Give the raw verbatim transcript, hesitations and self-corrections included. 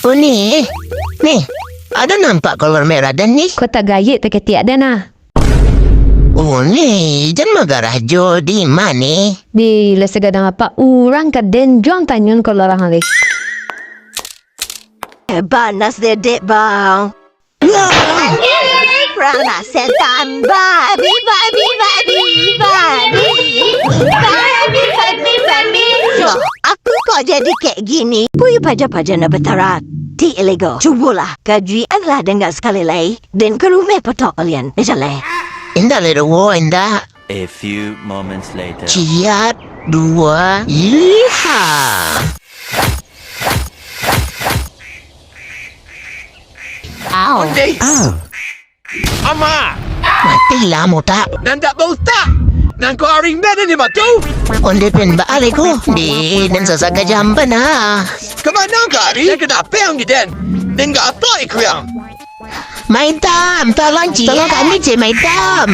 Oh, ni. Ni. Ado nampak kolor merah den ni? Kotak gaek takatiak den ah. Oh, ni. Jan magarajo di ma ni? Di lah sagadang apak urang ka den juang tanyun kolor ang ari. Eh, banas dedek, bang. Kurang lah setan, babi, babi, babi, babi. Babi, babi, babi. Yo, aku kok jadi kek gini? Bui paja-paja na batara. Ti elego, cubolah. Kajuik adalah dengar sekali lai. Den ka rumah potok kalian. Jaleh. Indak lai doh, indak. A few moments later. Ciat, dua, liha. Au. Ondeh. Ah. Ama. Matilah, mutak. Nan tak bautak. Nan kau aring badan di batu. Ondeh pen baalai ko. Di, nan sasak ka jamban, ah. Ka mano kau ari? Nan ka dapek ang giden. Den ka atok ikuyang. Maitam, tolong, cik. Tolong kami, cik Maitam.